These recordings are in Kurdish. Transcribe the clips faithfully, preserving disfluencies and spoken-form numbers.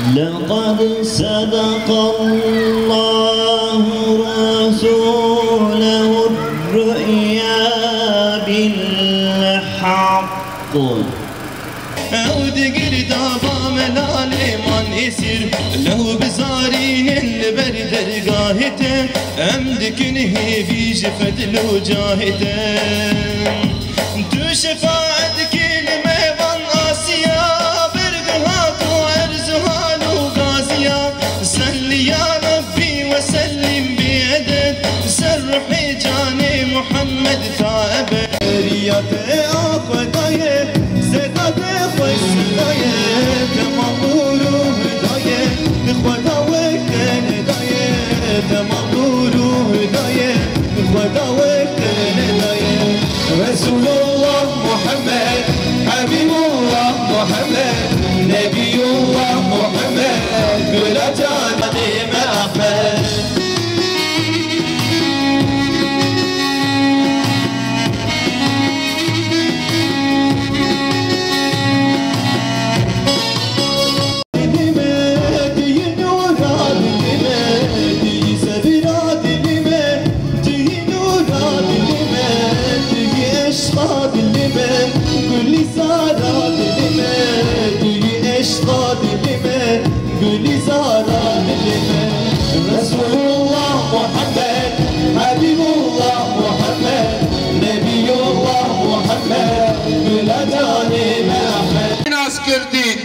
لقد صدق الله رسوله الرؤيا بالحق. Ew digir dava melalê man êsîr, lew bi zarînên li ber dergahê te, em dikin hêvî ji fedl û cahê te. Tu şefaet dikî li me van asiya, bergiha ku erz û hal û gaziya. Sellî ya Rebbî ve sellîm bi eded, ser ruhê canê Muhammed ta ebed. Beriya te a Xwedayê, zêda te xweş sedaye, temam nûr û hudaye, Xweda wek te nedaye, temam nûr û hudaye, Xweda wek te nedaye. Resulullah Muhammed, Habibullah Muhammed, Nebiyullah Muhammed, gula canê me Ahmed. Dilime, diyî nûra dilime, diyî sebira dilime, diyî nûra dilime, diyî eşqa dilime, gulîzara dilime, diyî eşqa dilime, gulîzara dilime. Resulullah Muhammed, Habibullah Muhammed, Nebiyullah Muhammed, gula canê me Ahmed. Nas kirdît.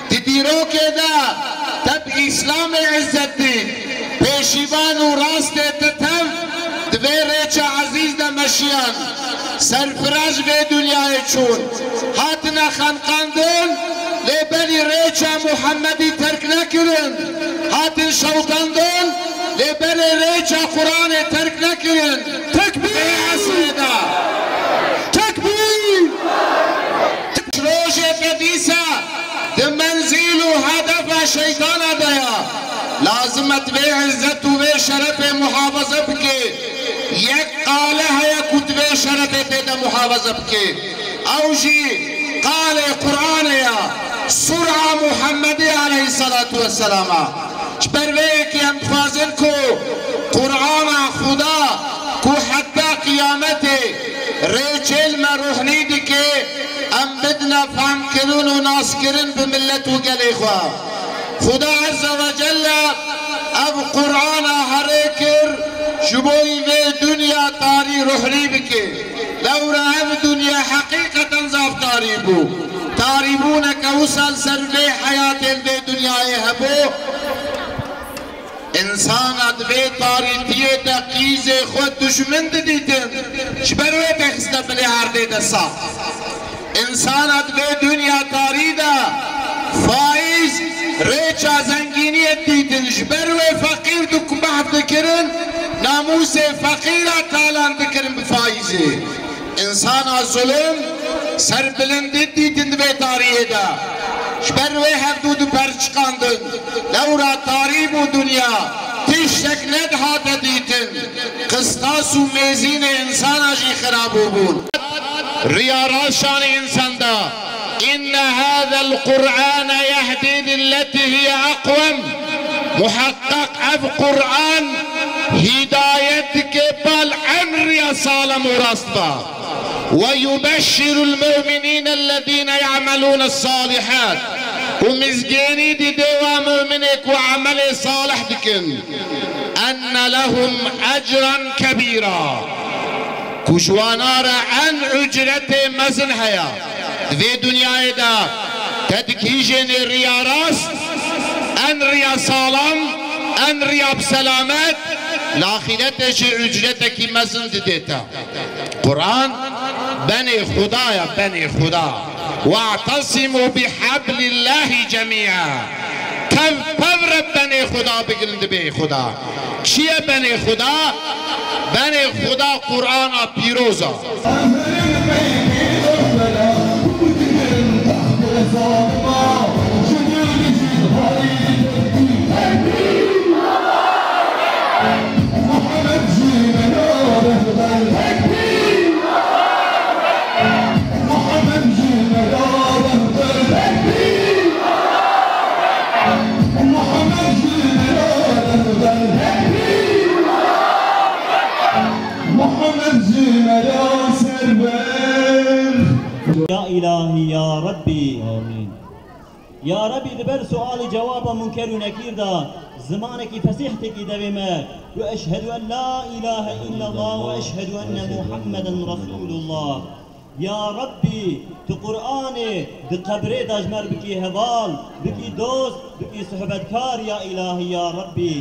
Di dîrokê de te bi Îslamê îzzet dît, pêşîvan û rastê te tev di vê rêça ezîz de meşiyan. Serfiraj vê dinyayê çûn. Hatine xeniqandin, lê berî rêça Muhemmedî terk nekirin. Hatin şewitandin, lê berê rêça Quranê terk nekirin. Tekbîr! Vê esrê de. Tekbîr! Rojê te dîsa di menzîl û hedefa şeytana de ya. Lazim e tu vê izzet û vê şerefê muhafaza bikî. Yek qale heye ku tu vê şerefê tê de muhafaza bikî. Ew jî qalê Qur'anê ya. Sura Muhammedê aleyhisselatu vesselam a. Ji ber vê yekê em dixwazin ku Qur'ana Xuda ku heta qiyametê rêçêl me ruhnî dike, em bidine fehmkirin û naskirin bi millet û gelê xwe. Xuda Azze ve Celle ev Qur'ana herê kir, ji bo vê dinya tarî ruhnî bike. Lewra ev dinya heqîqeten zaf tarî bû. Tarîbûneke wisa li ser vê heyatê li vê dinyayê hebû. Însana di vê tarîtiyê de qîzê xwe dijmin didîtin, ji ber wê tê xiste bilê erdê de sax. Însana di vê dinya tarî de faîz rêça zengîniyê didîtin, ji ber wê feqîr di ku behf dikirin, namûsê feqîra talan dikirin bi faîzê. Însana zulm serbilindî dîtin di vê tariyê de. Ji ber wê hevdû diperçiqandin. Lewra tarî bû dinya. Tiştek nedihate dîtin. Qistas û mêzînê însana jî xirabû bûn. Riya rast şanê însan da. Inne hâzel Qur'ane yehdî lilletî hiye aqwem. Muheqqeq ev Qur'an hîdayet dike bal en riya salem û rast ba. Ve yubeşşirul mu'minîne ellezîne ya'melûnes salihât. Û mizgênî dide wa mu'minê ku emelê salih dikin. Enne lehum ecran kebîra. Ku ji wana re en ucretê mezin heye. Di vê dinyayê de te digihîjênê riya rast, en riya salam, en riya bi selamet, li axîretê jî ucretekî mezin didê te. Quran benê Xuda ye, benê Xuda. We'tesimû biheblillahî cemî'a. Tev pev re benê Xuda bigirin dibê Xuda. Çi ye benê Xuda? Benê Xuda Qur'ana pîroz a. Muhammed ji me ya serber. Muhammed ji me ya serber. Ya îlahî, ya Rebbî. Amîn. Ya Rebbî, di ber sualî cewaba Munker û Nekîr de zimanekî fesîh têkî devê me û eşhedû en la îlahe îllallah û eşhedû enne Muhammeden Resûlullah. Ya Rebbî, tu Qur'anê di qebrê de ji me re bikî heval, bikî dost, bikî suhbetkar, ya îlahî, ya Rebbî.